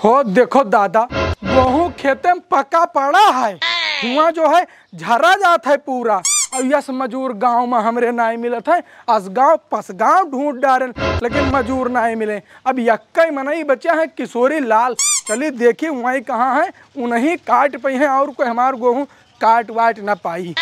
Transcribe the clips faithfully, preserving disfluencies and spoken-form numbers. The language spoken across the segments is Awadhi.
हो देखो दादा, गोहूँ खेते में पका पड़ा है, हुआँ जो है झरा जात है पूरा। अब यस मजूर गाँव में हमरे नाई मिलत है, अस गाँव पस गाँव ढूंढ डारेन, लेकिन मजूर नाई मिले। अब यक्कई मनई बचा है किशोरी लाल, चली देखी वहीं कहाँ है, उन्हीं काट पई हैं और कोई हमार गोहूँ काट वाट ना पाई।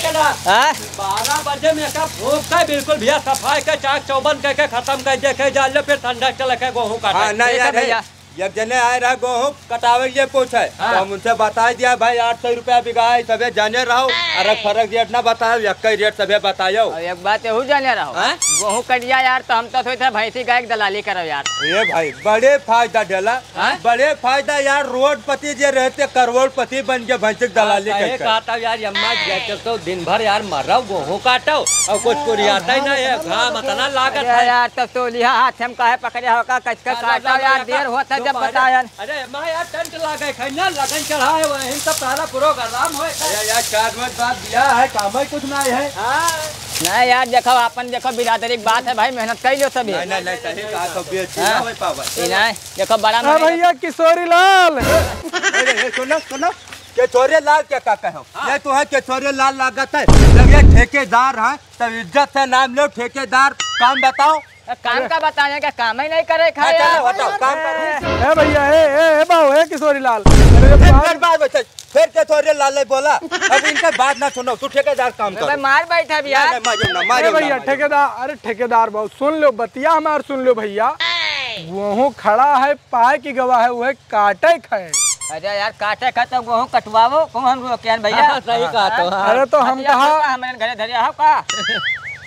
हाँ? बारह बजे में का भूख का बिल्कुल भैया सफाई के चाक चौबंद करके खत्म कर दे के जा ले, फिर ठंडा चल के गोहूँ काटे। हाँ, नहीं ठीक है यार, भैया। एक जने आए रहा गोहूँ कटावे के लिए पूछे, हाँ। तो हम उनसे बताई दिया भाई आठ सौ रुपया बिगहा है, सभे जाने रहो, अरक फरक रेट ना बताओ, यक्कई रेट सभे बतायो। और एक बात एहू जाने रहो, हाँ? गोहूँ कटिया यार, तो हम तो सोचते भैंसी गाय के दलाली करो यार। ये भाई बड़े फायदा डेला, हाँ? बड़े फायदा यार, रोडपति जे रहते करोड़पति बन के भैंसी के दलाली हाँ, सही करके। कहा था यार, अम्मा जी, जब तो दिन भर यार मरव, गोहूँ काटव और कुछ कुरियाता ही ना है, घाम अतना लागत अरे है। यार, तब तो लिहा हाथ हम काहे पकड़े हो का, कचका हाँ, काटव ला, ला, यार, ला, देर होत है जब दोपहर। बतायन। अरे अम्मा यार, टेंट लागे है ना, लगन चढ़ा है, वहीं सब सारा प्रोग्राम होए। अरे यार, चार रोज बाद बियाह है, काम ही कुछ ना है। हाँ। नहीं यार, देखो अपन देखो बिरादरी की बात है भाई, मेहनत कर लियो सभी। नहीं, नहीं, नहीं, सही कहा, तो बेइज्जती ना हाँ। होए पावे। ई नहीं, देखो बड़ा हाँ महीना भैया किशोरी लाल। अरे, ए, सुनो, सुनो, किशोरी लाल के का कहो? हाँ। ये तो है किशोरी लाल लागत है, जब ये ठेकेदार है तब इज्जत से नाम लो, ठेकेदार, काम बताओ। ए, काम का बताएं, क्या काम ही नहीं करे, हाँ, खाए चलो, यार। बताओ, काम करो। ए भैया, ए, ए, ए बाबू, ए किशोरी लाल। अरे फिर, बात फिर बात बचे, फिर किशोरी लाल ने बोला, अब इनका बात ना सुनो, तू ठेकेदार काम अबे कर। मार बैठा भी नहीं, यार। नहीं, मारियो ना, ए मारियो ना, भैया, मारियो। ठेकेदार, अरे ठेकेदार बाबू, सुन लो, बतिया हमार सुन लो भैया। गोहूँ खड़ा है, पाए की गवा है, वह काटे खाए। अरे यार, काटे खाए तो गोहूँ कटवावो, कौन हम रोके हैं भैया? हाँ, सही कहा तो, हाँ। अरे तो हम हसिया कहा खुरपा हमरे घरे धरे हो का?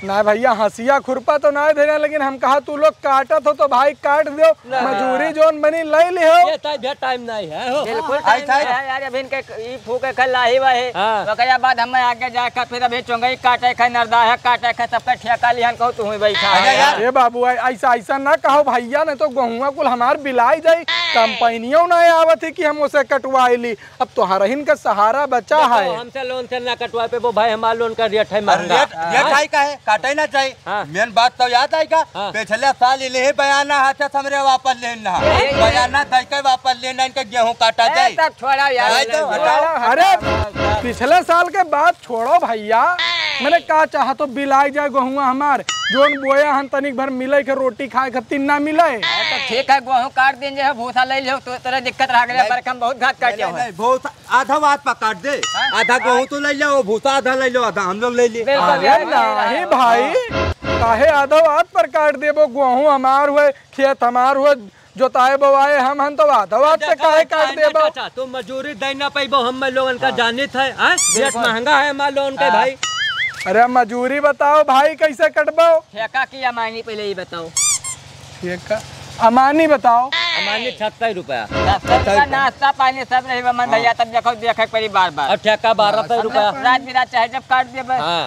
ना भैया, हसिया खुरपा तो ना धरे, लेकिन हम कहा तू लोग काटत हो तो भाई काट दो, ना। मजूरी जोन बनी ले लिहो। ये तो भैया टाइम नहीं है हो। बिल्कुल आई टाइम था। नहीं है यार, अभी इनके ई फूके खा लाही वाही। हाँ। ओकरे बाद हम आगे जाके फिर अभी चोंगई काटे खाए, नरदा है काटे खाए, सबका ठेका लिहन कहूँ तू ही बैठा अरे है। यार। ए बाबू, ऐ-, ऐसा, ऐसा ना कहो भैया, नहीं तो गोहुआ कुल हमार बिलाई जाई। कंपनियों ना आवत है कि हम उसे कटवाई ली। अब तोहरहिन का सहारा बचा देखो, है। हमसे लोन से ना कटवा पे वो भाई, हमार लोन का रेट है अरे महंगा। रेट, रेट हाँ। हाई का है, काटे ना चाही। हाँ। मेन बात तो याद आई का? हाँ। पिछले साल इले ही बयाना हाथे से हमरे वापस लेन ना। ए, ए, ए। बयाना दई के वापस लेन ना, इनके गेहूं काटा ए, जाई। तब छोड़ा यार। भाई तो हटाओ। अरे, पिछले साल के बात छोड़ो भैया, मैंने का चाहा तो बिलाई जाए गोहुआ हमार, जोन बोया हन तनिक भर मिले के रोटी खाए खातिर ना मिले। अरे तो ठीक है, गोहूं काट दिन जे है, भूसा ले लियो, तो तेरा दिक्कत रह गया, नहीं, पर हम बहुत घात काटे नहीं, हो। नहीं, बहुत आधा बात पर काट दे, हाँ? आधा गोहूं तू ले ले, वो भूसा आधा ले लो, आधा हम लोग ले ले। बिल्कुल, अरे बिल्कुल। नहीं भाई, काहे आधा बात पर काट देबो? गोहूं हमार हुए, खेत हमार हुए, जोताए बोवाए हम हन तो आधा बात पे देखा काहे है, काट काहे ना देबो? चाचा, तू मजूरी दे ना पैबो, हम लोगन का हाँ। जानित है, हाँ? रेट बिल्कुल। महंगा है हमार लोगन के हाँ। भाई। अरे मजूरी बताओ भाई, कैसे कटबो? ठेका की अमानी पहले ही बताओ। ठेका? अमानी बताओ। अमानी छत्तीस रुपया। छत्तीस रुपया नाश्ता पानी सब रही बा मन हाँ। भैया, तब देखो, देखे के पड़ी बार बार। और ठेका बारह सौ रुपया। रात बिरात चाहे जब काट देबे। हाँ।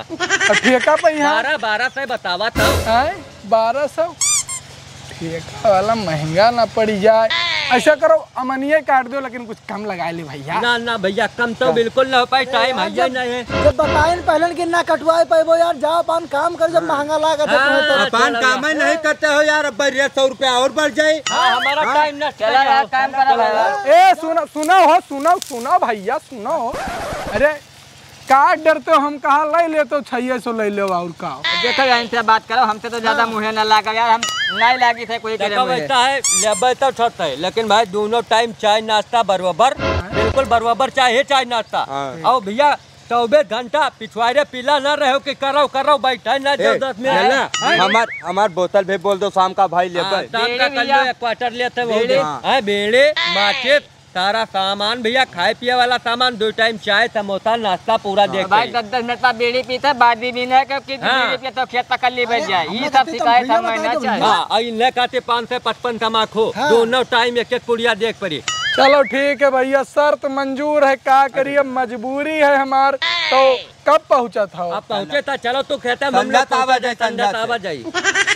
और ठेका पे यहाँ? बारह, बारह सौ बतावा तो। हैं? बारह सौ? ठेका वाला महंगा ना पड़ी जाए। ऐसा करो, अमनिये काट दो, लेकिन कुछ कम लगा ले भैया। ना, ना भैया, कम तो कम। बिल्कुल ना हो पाई, टाइम यार, है जब, नहीं है। जब बताइन पहले कि ना कटवाए पाइबो यार, जाओ अपन काम कर, जब हाँ। महंगा लागत है हाँ, तुम्हें तो। अपन काम ही नहीं करते हो यार, अब भाई रेट सौ रुपया और बढ़ जाए। हाँ, हमारा हाँ। टाइम ना चला यार, काम करा चला भैया। यार। ए, सुनो, सुनो हो, सुनो, सुनो भैया, सुनो। अरे, का डरते हो? हम कहा ले लेते हो, छह सौ ले लो और का। देखो यार, इनसे बात करो, हमसे तो ज्यादा हाँ। मुँहे ना लागा यार, हम नहीं लागी थे कोई के देखो मुँहे। वैसा है, लेबे तो छोट है, लेकिन भाई दोनों टाइम चाय नाश्ता बरोबर, हाँ। बिल्कुल बरोबर चाय है, चाय नाश्ता। हाँ। और भैया चौबीस घंटा पिछवाड़े पीला ना रहो कि करो, करो, बैठे ना ए, जरूरत में। चला, हैं? हमार, हमार बोतल भी बोल दो, शाम का भाई लेबे। हाँ, शाम का बीड़ी कर लो, भैया। एक क्वार्टर लेते हो। बीड़ी। हाँ। हैं, बीड़ी, माचिस, सारा सामान भैया, खाए पिए वाला सामान, दो टाइम चाय, समोसा, नाश्ता पूरा हाँ, देख भाई, के। दस दस मिनट बाद बीड़ी पीते, बाद भी पीने के, कि हाँ। बीड़ी पिए तो खेत पकड़ ली बच अरे, जाए। हम ये लोग सब कहते तो शिकायत भैया हमें ना बताए दो। चाहिए। हाँ, और इन्हें कहते पान से पचपन तमाकू, हाँ। दोनों टाइम एक एक पुड़िया देख पड़ी। चलो ठीक है भैया, शर्त मंजूर है, का करिए, मजबूरी है हमार, तो कब पहुँचत हो? अब पहुँचे था, चलो तू खेते में हम लोग संझा तावा पहुँचा जाए, जाए, संझा संझा तावा से। जाए।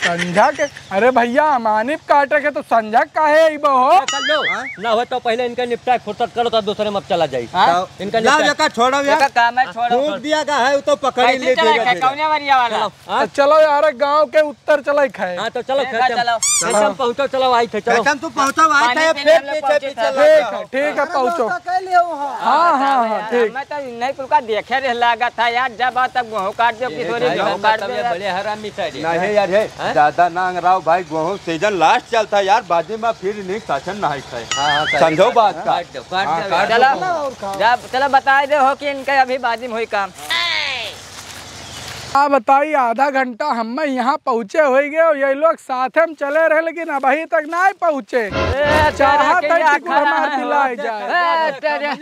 संझा के? अरे भइया, अमानिप काटे के तो संझा के काहे अइबो हो? ए, कर लो। हाँ? ना हो तो पहिले इनका निपटाए, फुर्सत करो, तब दूसरे में अब चला जाई। हाँ? इनका लाओ, निपटाए। एका छोड़ो यार। एका काम है, छोड़ो। फूंक दिया गा है, वो तो पकड़ ही कैसे ले चला देगा है? फिर। कौने वरिया वाला? चलो। हाँ? तो चलो यार, गाँव के उत्तर चला ही खाए। हाँ, तो चलो, ठीक है, खेते में। चलो। खेते में पहुँचो, चलो, आई थे, चलो। खेते में तू पहुँचो, आई पानी थे, पीने फिर हम लोग पीछे पहुँचे चला चलो। जाओ। ठीक है, ठीक है, अरे पहुँचो। व्यवस्था कर लियो वहाँ। हाँ, हाँ, हाँ, हाँ, ठीक। मैं तो नहीं कुल का देखे रह लागत है यार, जब आओ तब गेहूँ काट दो, ये किशोरी भाई, गेहूँ हम काट तब दो ये यार। बड़े हरामी सारे। नहीं यार, हे, हैं? ज्यादा ना अंगराव भाई, गेहूँ सीजन लास्ट चलता है यार, बाजी में फिर नहीं शासन नहीं खाए। हाँ, हाँ, सही समझो बात बात है। का? काट दो, काट हाँ, दो काट यार। दो। चलो, जब, चलो बताए दे हो कि इनका अभी बाजी में हुई काम। का बताई, आधा घंटा हम्मे यहाँ पहुँचे होइ गए और ये लोग साथे में चले रहे, लेकिन अबही तक नाहीं पहुँचे। ए, चाहत तेरा है कि कुल खड़ा हमार है, दिलाए हो। जाए। ए, तेरे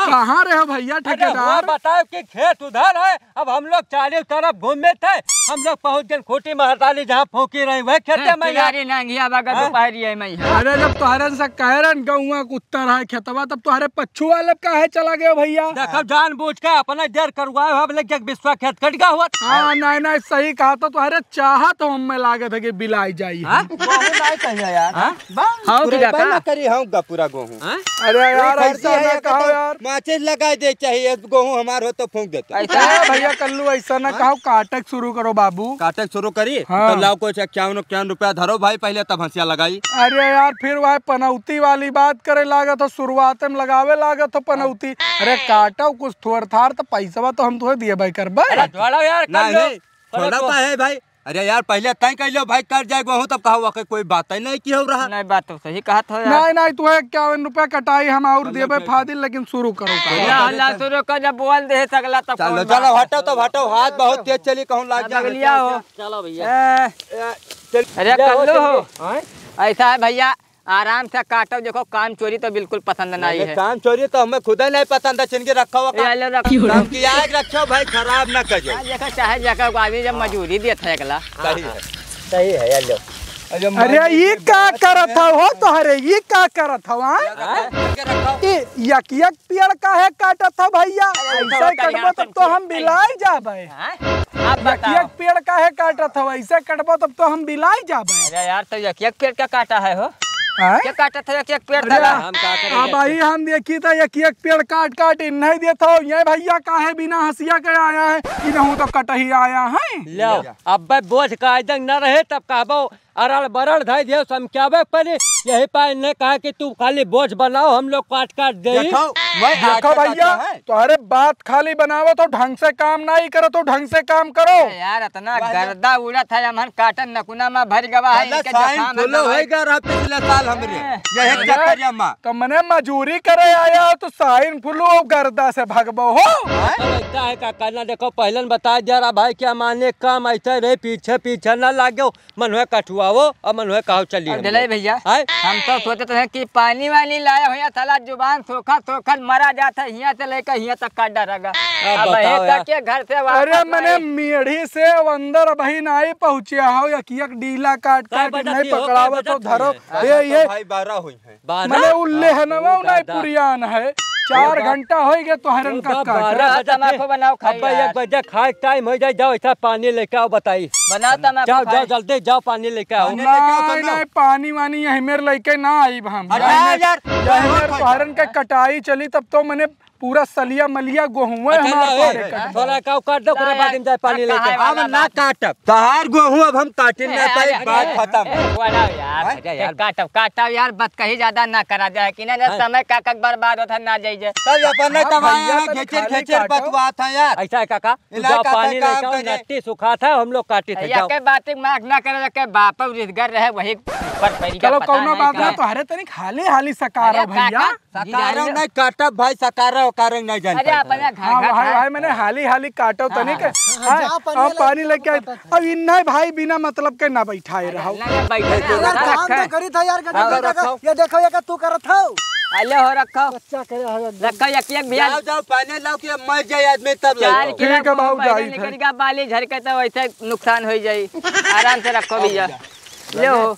कहाँ रहे हो भइया अरे, ठेकेदार? बताओ कि खेत उधर है, अब हम लोग चारों तरफ घूमे थे, हम लोग पहुँच गए खूँटी महतारी जहाँ फूँकी रही, वह खेते ए, में यार। किनारे नांगिया बगल हाँ? दोपहरिया में ही है। अरे, जब तोहरन से कह रहे हैं, गौवा के उत्तर है खेतवा, तब तोहरे पच्छू वाले काहे चला गए भइया? देखो, जानबूझ के अपना देर करवाए हो, अब लग गया विश्वा खेत कट गया हुआ। हाँ, नहीं, नहीं, सही कहा, तो तोहरे चाहत हो हमें लागत है कि बिलाई जाई हाँ? है। बहुत नहीं चाहिए यार। हाँ? बस, हाँ, पूरे उठा का? बंद करी हम गा पूरा गेहूँ। हाँ? अरे यार, ये फर्जी ऐसा है, ना ये कहो कहते यार। माचिस लगा दे चाहिए, गेहूँ हमार हो तो फूंक देते। ऐसा ए भइया कल्लू, ऐसा ना हाँ? कहो, काटक शुरू करो बाबू। काटक शुरू करी? हाँ। तो लाओ कुछ इक्यावन, इक्यावन रुपया धरो भाई, पहले तब हंसिया लगाई। अरे यार, फिर वह पनौती वाली बात करे लागत हो, शुरुआत में लगावे लागत हो पनौती। अरे काटो कुछ थोड़ थाड़, तो पैसवा तो हम तुहे दिए भाई करबे। अरे छोड़ो यार, कर नहीं, लो। नहीं, छोड़ो छोड़ो तो। का है भाई? अरे यार, पहले तय कर लो भाई, कर जाए गेहूँ, तब कहा वाकई कोई बात ही नहीं की हो रहा। नहीं, बात तो सही कहत हो यार। नहीं, नहीं, तुहे इक्यावन रुपया कटाई हम और चलो, देबे ठीक है। फादिल, लेकिन शुरू करो काम। ला, ला, शुरू कर, जब बोल दे सगला, तब चलो, कौन चलो, बात हटो, है? तब हटो, हाथ बहुत तेज चली, कहूँ लाग अब जाए। अगलिया हो। चलो भइया। ए, ए, चल, अरे ले हो, कल्लू हो। चल के। हाँ? ऐसा है भइया, आराम से काटो, देखो काम चोरी तो बिल्कुल पसंद नहीं नहीं, है। काम चोरी तो हमें खुद ही नहीं पसंद है, छिनके रखा हुआ ए, काम। ले रख। काम की आग रखो भाई, खराब ना करो। हाँ, देखो चाहे जगह को आदमी जब हाँ। मजूरी देत है अगला। सही है। सही है, ये लो। अरे, अरे, मजूरी ये का बात करत है। हो, हो तोहरे, ये का करत हो, हाँ? हाँ? छिनके रखो। ये यक यक पेड़ काहे काटत हो भइया? अरे, ऐसे उठाओ, कटबो तब तो हम बिलाई जाबे। हाँ? आप यक बताओ। यक पेड़ काहे काटत हो? ऐसे कटबो तब तो हम बिलाई जाबे। अरे यार, तो यक यक पेड़ का काटा है हो? हाँ? क्या काटत हो यक यक पेड़ अरे, तला? हम का करें अब यक भाई हम देखी तो यक यक पेड़ काट काट इन्हें देत हो। ये भइया काहे बिना हंसिया के आया है? इनहू तो कटही आया है। लो, अब बोझ का आइदंग न रहे तब कहबो अरड़ बरड़ धइ देव समक्यावे परी, यही पाए ने कहा कि तू खाली बोझ बनाओ, हम लोग काट काट देई। देखो, मैं देखो आके भइया, कहता है। तोहरे बात खाली बनावत हो, ढंग से काम नाहीं करत हो, ढंग से काम करो। अरे यार, इतना भाई गर्दा उड़त है, हमहन काटन नकुना मा भर गवा है, पहले इनके साइन जखाम फुलो है होइगा रहा पिछले साल हमरे, ए, यही अरे, चक्करिया मा। तो मने मजूरी करे आया हो तो साइन फुलो गर्दा से भगबो हो। हैं? अब ऐसा है का करना, देखो पहले न बता दिया रहा भाई, क्या माने काम ऐसे रहे, पीछे पीछे न लागो। मन हुए कठुआवो और मन हुए कहो चली अब हम दिलाई लोग। भइया, आय? हम तो सोचत रहे कि पानी वानी लाए हो या साला जुबान सोखत सोखत मरा जात है, हियां से लेकर हियां तक का डरेगा। अब अब बताओ हे यार। तक के घर से वापस अरे मने आए। मेढ़ी से अंदर अबही नाहीं पहुँचे हो, एक एक डीला काट काट नहीं पकड़ावत हो, धरो। ये, ये भाई बारह हुई है। बारह? मने उ लेहनवा उ नाहीं पुरियान है। चार घंटा होइ गए तोहरन का काट। बारह बजे तमाकू बनाओ, खाई अब यार। एक बजे खाए टाइम होइ जाए, जाओ ऐसा पानी लेके आओ, बताई। बनाओ तमाकू जाओ, खाए। जाओ, जल्दी जाओ, पानी लेके आओ। पानी लेके आओ, नाहीं, सुनो। नाहीं, पानी वानी यही मेरे लेके ना आइब हम। अरे यही मेरे, यार, यही मेरे तोहरन के कटाई चली, तब तो मने पूरा सलिया मलिया गोहुआ अच्छा, हमार ला, पारे ए, कट थोड़ा गया। काऊ काट दो, ओकरे बाद हम जाए पानी लेके। अब ना काटब। तहार गोहूँ अब हम काटे ना पाई, बात खतम। ए, वाला यार, हैं? अच्छा यार। ए, काटब, काटब यार, बात कहीं ज्यादा ना करा जाए कि ना, ना हाँ। समय का कक बर्बाद होता ना जाई जे। तब अपन हाँ, तब आया भैया, है, तनी घेचर, खाली घेचर काटो। बतवात है यार। ऐसा है काका, तू इलाका जाओ का पानी काम लेके आओ, करे। नट्टी सुखात है, हम लोग काटी थे, या जाओ। के बात माफ ना करे, के बाप रिश्तेदार रहे, वही पर पैरी का चलो, पता कौनो नहीं बात ना, का। तोहरे तनी खाली हाली सकार अरे भैया। काका, सकारो नहीं काटब भाई, सकारो उकारो नहीं जान अरे पाई। अपने घर हाँ, घर भाई, है। भाई, मैंने हाली हाली काटो हाँ, तनिक। हाँ, हाँ, हाँ, जाओ, पानी अब लेके पानी आओ, लेके आओ। काटो। अब इन्ना भाई बिना मतलब के ना बैठाए अरे रहो। ना, ना, बैठे ना, यार, रखा, काम तो रखा। करी था यार, हाँ, रखो। ये देखो, ये का तू करत हो? अले हो रखो। बच्चा करे हो एकदम। रखो एक एक भैया। जाओ, जाओ, पानी लाओ कि अब मर जाए आदमी तब चार लाओ। किलो ठीक है बाबू, पहले जाई निकल थे। गया बाली झर के तो वैसे नुकसान हो जाई। आराम से रखो भैया। ले हो।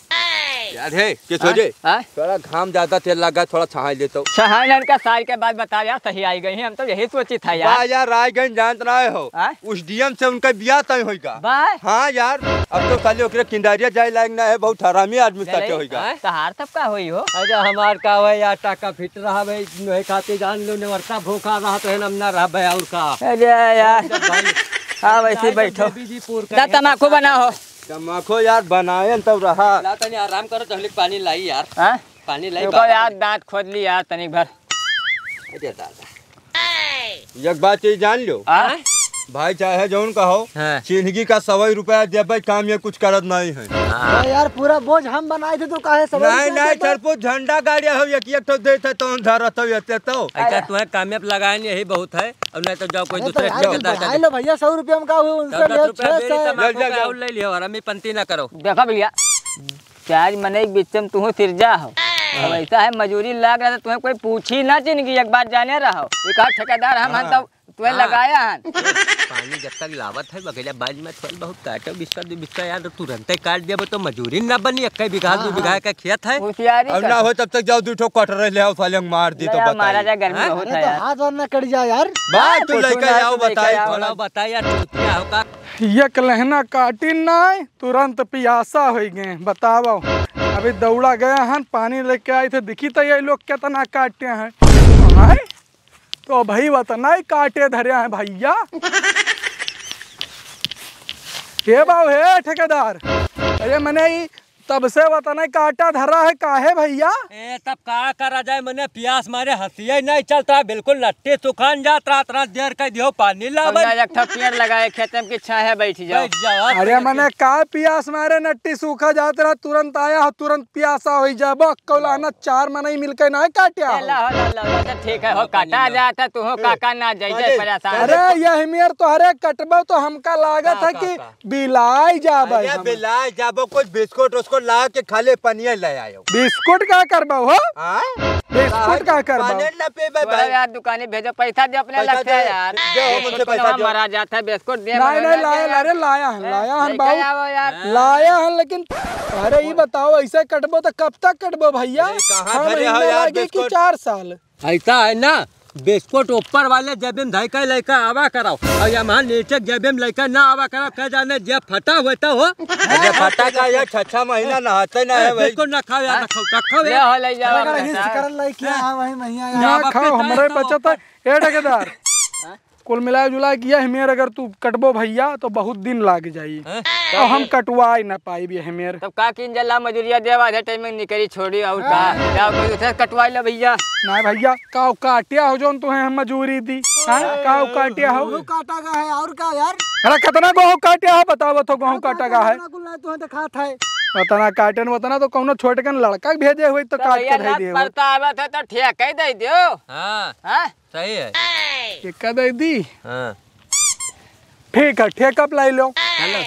यार हे, के हाँ? सोचे? हाँ? थोड़ा घाम ज्यादा तेल लगा, थोड़ा छहाई लेतो। छहाई इनका साल के बाद बता यार, सही आई गई हैं, हम तो यही सोची था यार। वाह यार, आई गई, जानत ना हो। हाँ? उस डीएम से उनका बियाह तय होइगा। वाह। हाँ यार, अब तो साले ओकरे किंडारिया जाए लायक ना है, बहुत हरामी आदमी चले। साथे होइगा। हाँ? तहार तब का होई हो? अरे हमार का होई यार, टाका फिट रहा भाई, नोहे खाते जान लो, नेवरता भूखा रहा तो है ना, हम ना रह भाई और का। अरे यार। भाई, हाँ, वैसे ही बैठो। देवी जी पूर जा, करें। तमाकू बनाओ। तमाखो यार बनाएन तब रहा। ला तनी आराम करो, तहले पानी लाई यार। हाँ? पानी लाई रुको बाबा। यार, दांत खोद ली यार तनिक भर। अरे दादा। एक बात ये जान लो। हाँ? भाई चाहे जौन कहो, हाँ। चिन्हगी का सवाई रुपया देबे, काम ये कुछ करत नहीं है। हाँ। अरे यार, पूरा बोझ हम बनाए थे तो काहे सवाई नहीं, रुपया नहीं, देबे? सरपो झंडा गाड़िया हो, एक एक ठो देते तो हम धरत हो, एते तो। ऐसा तुम्हें कामयाब लगाए नहीं, यही बहुत है। अब नहीं तो जाओ कोई अरे तो दूसरे यार, ठेकेदार का बढ़ाई दे। लो भैया, सौ रुपया में का हुआ, उनसे दस ले रुपया छह बेरी सौ। तमाकू चल, चल, का चल। और ले लियो, और हमें पंती ना करो। देखो भैया, प्याज मने एक बिच्चम तुहूँ सिरजा हो। हाँ। अब ऐसा है, मजूरी लाग रहा था, तुम्हें कोई पूछी ना चिन्हगी, एक बात जाने रहो। ये कहा ठेकेदार हम हन हाँ। तो तुम्हें हाँ। लगाया हन। पानी जब तक लावत है, बगैर बाज में थोड़ा बहुत काटो, बिस्सा दो बिस्सा यार, तुरंते काट देबो तो मजूरी ना बनी, एक बीघा, हाँ, दो बीघा हाँ। का खेत है। होशियारी अब ना करो। हो तब तक जाओ, दो ठो कटरे ले आओ, साले मार दी तो ले आओ, बताइए। मारा जा, गर्मी हाँ? बहुत अरे है तो यार। हाथ और ना कट जाए यार। बात हाँ, तू कुछ लेके ना, आओ, तू लेके बताई आओ। थोड़ा। बताई यार, तू क्या होगा? एक लहना काटी नाय, तुरंत पियासा होइ गए। बताओ, अभी दौड़ा गया हन, पानी लेके आई थे, दिखी तो ये लोग कितना काटे हैं। आए? तो भाई वतना ही काटे धरे हैं भैया। हे बाबू, हे ठेकेदार, अरे मने ई तब से वतना ही काटा धरा है, काहे भैया? ए, तब का करा जाए, मने प्यास मारे हंसिया ही नहीं चलता, बिल्कुल नट्टी सुखान जात रहा, इतना देर कह दियो पानी ला अब भाई। ना एक ठो पेड़ लगाए खेत में कि छाहे बैठ जाओ। बैठ जाओ, अरे बैठ मने जाओ। का प्यास मारे नट्टी सूखा जात रहा, तुरंत आया हो, तुरंत प्यासा होइ जाबो। कौलाना चार मनई मिलके ना काट्या ए, हो। ला हो, ला, ला, ला, तो ठीक है हो, हाँ, काटा पानी ला। जात है, तू हो ए, काका ना जाइए, काले। परेशान। अरे, यह मेर तोहरे कटबो तो हमका लागत हाँ, है कि काका। बिलाई जाबे अरे, हम। बिलाई जाबो, कुछ बिस्कुट उस्कुट ला के खाले पनिया ले आयो। बिस्कुट का करबो हो? हाँ? बिस्कुट का करबो? पानी ना पीबे तोरा भाई। यार दुकाने भेजो, पैसा दे अपने पैसा लग से दे, यार। दे हो, मुझे बिस्कुट पैसा तो दे। मरा जाता है, बिस्कुट दे, हाँ, मरा नहीं, जाता लाया, है। अरे, लाया हन, हाँ, लाया हन लेके बाऊ। आओ यार। लाया हन, लेकिन अरे, ई बताओ, ऐसे कटबो तो कब तक कटबो भैया? अरे, कहाँ छह धरे हो महीना यार लागे कि बिस्कुट? चार साल? ऐसा है ना, बिस्कुट ऊपर वाले जेबे में धई के लइका आवा कराओ, और यहाँ नीचे जेबे में लइका ना आवा कराओ, क्या जाने जेब फटा हुआ तो हो। अरे, फटा का ये छह, छह महीना नहाते ना है भाई। बिस्कुट ना खाओ यार, ना खाओ, ना खाओ ले यार। हो, ले जाओ अरे, अपने हिस्ट साथ। कर लाई क्या है वही मैया यार? ना जाओ खाओ, अपने हमरे साथ बचत है। ए ठेकेदार, हाँ? कुल मिला जुला के यह मेर अगर तू कटबो भैया तो बहुत दिन लाग जाई। हैं? और हम कटवाई ना पाइब यह मेर। तब का कीन जला मजूरिया देवा आधे टाइम में निकरी छोड़ी और का? हाँ। क्या कोई उसे कटवाई लो भैया? ना भैया, काव काट्या हो जौन तुहे हम मजूरी दी? हाँ? काव काट्या हो? वो काटा का है और का यार? अरे कितना गोहूँ काट्या हो बताओ तो गोहूँ काटा का है? कितना कुल ना तुहे दिखात है। उतना काटन उतना तो कौनो छोटकन लड़का के भेजे हुई तो तो काट भैया के दे ना दियो। पड़ता आवा था तो ठेका ही दे दियो। हाँ। हाँ? सही है। ठेका दे दी। हाँ। ठीक है, ठेका पे लाई लो। चलो।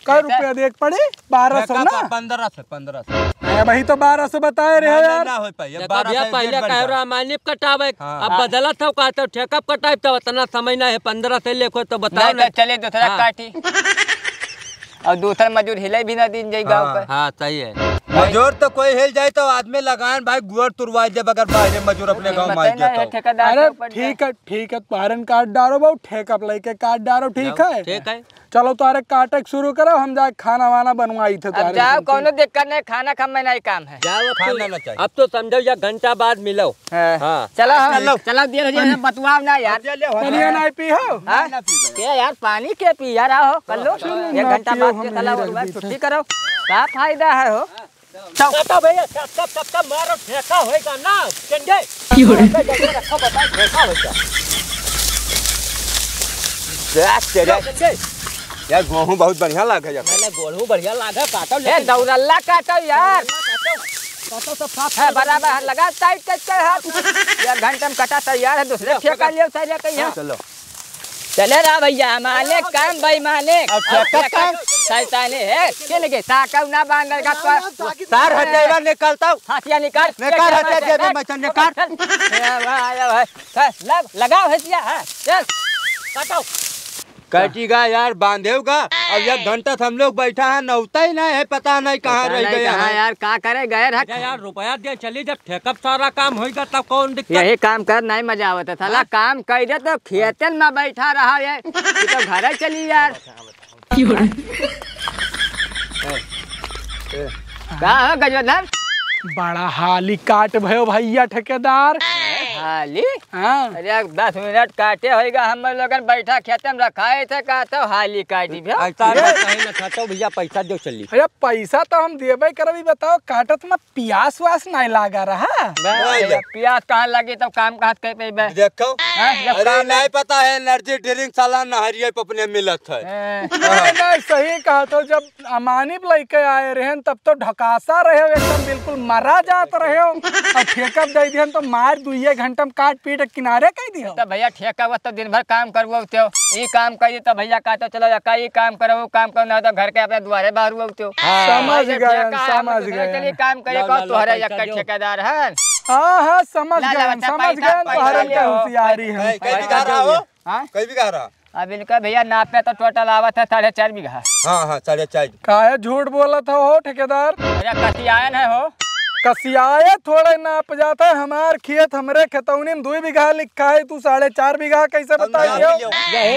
कै रुपया देख पड़े? बारह सौ ठेका ना? पर पन्द्रह सौ, पन्द्रह सौ। अरे भाई तो बारह सौ बताए रहे ना, ना, यार। ना हो पाई। अब देखो बारह भैया, सौ पहले डेढ़ कह घंटा। रहा मानिब कटावे, हाँ। अब बदलत हो कहते हो ठेका पे कटाइब, तो उतना समय ना है, पन्द्रह सौ लेखो तो बताओ नहीं, ना। तो चले दूसरा हाँ। काटी। और दूसर मजूर हिले भी ना दिन जाई गाँव हाँ। का। हाँ, सही है। मजूर तो कोई हिल जाए तो आदमी लगान भाई गुअर तुरवाई दे बगैर बाहरे मजूर अपने गाँव में बताए आइए ना, तो। ठेकेदार अरे के ऊपर ठीक है, ठीक है, तुहारन काट डारो बाबू, ठेका पे लेके काट डारो, ठीक जाओ, है? ठीक है। चलो तुहारे काटे के शुरू करो, हम जाए खाना वाना बनवाई थे अब तुहारे जाओ, तुमसे। कौनो दिक्कत नहीं, खाना का मैं नहीं काम है। जाओ, अब खाना तो, ना चाहिए। अब तो समझो या घंटा बाद मिलो। हाँ। हाँ। चलो, हाँ। चलो। चलो, दिया भैया, अरे, बतुआओ ना यार। अब ले, ले, हो पनिया जाए। नहीं पी हो? हाँ? ना पी भाई। के यार, पानी के पी यार, आओ, कर लो। चलो, एक ना घंटा पियो, बाद के हम चला यहीं और रख बाद दी छुट्टी थे। करो। का फायदा है हो? चल। काका भैया, चप, चप, चप, चप, मारो, ठेका होएगा ना, चंगे। की हो रही? रखो, बताओ, ठेका होएगा। देख, तेरे चंगे। यार, गोहूँ बहुत बढ़िया लागे यार। नहीं, नहीं, गोहूँ बढ़िया लागे, काटो, ए, लेकिन दौड़ल्ला काटो यार। काटो, काटो, सब साफ है, कर दो। बराबर है, लगा टाइट, टाइट कर हाथ। एक घंटे में कटा तैयार है, दूसरे लो, ठेका पकड़। लियो, सारे कहीं हाँ, है। चलो। चले रहा भैया, माने काम भाई, माने। अब ठेका अब ठेका काम? शैतानी है, के लगे, ताकव ना बांध का तो। सार हथेला निकालता हूँ। हाथिया निकाल। निकाल हथिया जेबी में से निकाल। ए भाई, ए भाई, चल, लग, लगाओ हथिया, हाँ, चल। काटो। कटिगा यार, बांधेगा। अब एक घंटा से हम लोग बैठा है, नौता ही नहीं है, पता नहीं कहाँ पता रह नहीं गया कहाँ है। यार, का करे गए रख। अरे यार, रुपया दे चली, जब ठेकब सारा काम होइगा तब कौन दिक्कत? यही काम कर, नहीं मजा आवत है साला। हाँ? काम कर दे तो खेतन में बैठा रहा है, तू तो घर ही चली यार। का हो गजोधर? बड़ा हाली काट भयो भैया ठेकेदार। हाली? हाँ। अरे, एक दस मिनट काटे होइगा, हम लोगन बैठा खेते में रखाए थे, का तो हाली काटी भैया। ऐसा ना कहीं ना खातो भैया, पैसा दो चली। अरे, पैसा तो हम देबे करब, ई बताओ, काटत में पियास वास नहीं लागा रहा? बे, पियास कहाँ लगी, तब काम कहाँ से कर पेबे? देखो, हाँ, जब अरे, काम नहीं पता है, energy drink साला नहरिया पे अपने मिलत है। हाँ। नहीं, नहीं, सही कहा तो, जब अमानी लइके आए रहेन, तब तो ढकासा रहे हो, एकदम बिल्कुल मरा जात रहे हो। और ठेका दे दिहन तो मार दुइये घंटा में काट पीट के किनारे कह दियो। तो भैया ठेका बस तो दिन भर काम करवो तो, ई काम करी तो भैया कहते चलो यक्का ई काम करो, वो काम करो, ना तो घर के अपने दुआरे बाहर हुआ तो। हाँ। समझ गए, समझ गए। चलिए काम करे ला, को ला, ला, तोहरा पैसा यक्का दो। ठेकेदार है। हाँ, हाँ, समझ ला, ला, गए, बता, समझ पैसा, गए, पैसा तोहरन के लियो। होशियारी है। कै, कै बीघा रहा हो? हाँ? कै बीघा रहा? अब इनका भैया नापे तो total आवत है साढ़े चार बीघा। हाँ, हाँ, साढ़े चार। काहे झूठ बोलत हो, हो ठेकेदार? अरे कसियायन है हो। कसियाए थोड़े नाप जात है, हमार खेत हमरे खेतौनी में दुई बीघा लिखा है, तू साढ़े चार बीघा कैसे अब बताई नाप हो? लियो,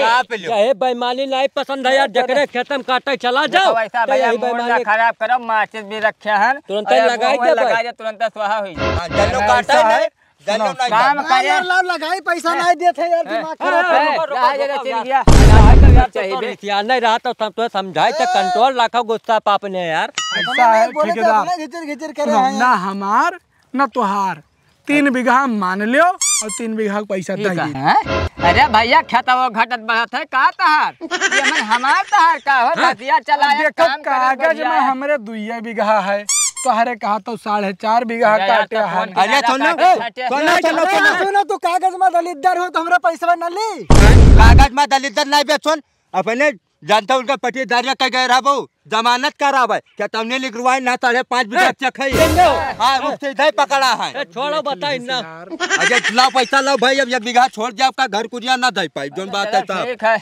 नाप लियो। यही बेईमानी नहीं पसंद है यार, जकरे खेत में काटे चला जाओ, देखो ऐसा तो भैया यही mood ना बेईमानी खराब करो, माचिस भी रखे हैं। तुरंत अरे लगाई वो दे भाई। लगा दे, तुरंत स्वाहा हुई। हाँ, जनो ऐसा काटा है, है। जानो सुनो, नहीं काम जानो। करे। यार, लाओ, लगाई, पैसा हाँ। नहीं देते यार, हाँ। दिमाग खराब हाँ। करो। रहा जरा चल गया। रहा तो यार, तो चाहिए बे। रिसिया नहीं रहा तो सब तो समझाई तो हाँ। Control रखो गुस्सा पाप ने यार। ऐसा है, बोले तो ठेकेदार। अपने घिचर घिचर करे सुनो, हैं। ना हमार, ना तोहार। तीन बीघा मान लियो और तीन बीघा का पैसा ठीक दे है। दी। हैं? अरे भैया, खेतवा घटत बढ़त है, का तहार? ये मन हमार तहार का हो? हाँ। नदिया चलाया, अब देखो, काम करे कागज में बढ़िया है। हमरे दुइये बीघा है, तोहरे कहा तो साढ़े चार बीघा अरे यार, काटे तो है। कौन अरे, सुन ना, काटे ए, काटे? सुन ना, सुन ना, सुन ना। सुनो, तू कागज में दलिद्दर हो, तो हमरा पैसवा न ली। कागज में दलिद्दर नहीं बे, सुन, अपने जानता उनका पट्टीदारिया कह गए रहा वो, जमानत करावे, क्या तुमने लिखवाई ना, साढ़े पाँच बीघा हाँ। चेक है। हाँ, रुक, सीधे पकड़ा है। ए, छोड़ो, बताई ना। अरे, लाओ पैसा, लाओ भाई, अब एक बीघा छोड़ दिया, आपका घर कुरिया ना दे पाई, जोन बात है चलो, साहब। ठीक है।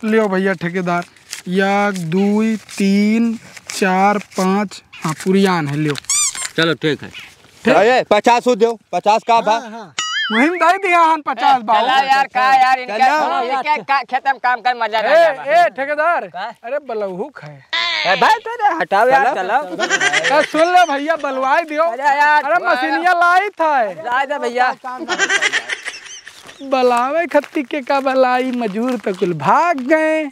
लियो भैया ठेकेदार, एक, दुई, तीन, चार, पाँच, हाँ, पुरियान है, लियो। चलो, ठीक है। अरे, पचास हो दो, पचास का बा? हाँ, हाँ। वहीं दे दिया हन पचास बा। चला यार, का यार, इनका चला। इनके का खेत में काम कर मजा ए, ना आवा। ए, ठेकेदार, का? अरे, बलौहू खाए। ए, भाई, तेरे हटाओ यार, चला। चला। ए, सुन ले भैया, बलवाई दियो। अरे यार, अरे, मशीनिया लाई था। जाए दे भैया। बलावे खत्ती के का बलाई, मजूर तो कुल भाग गए।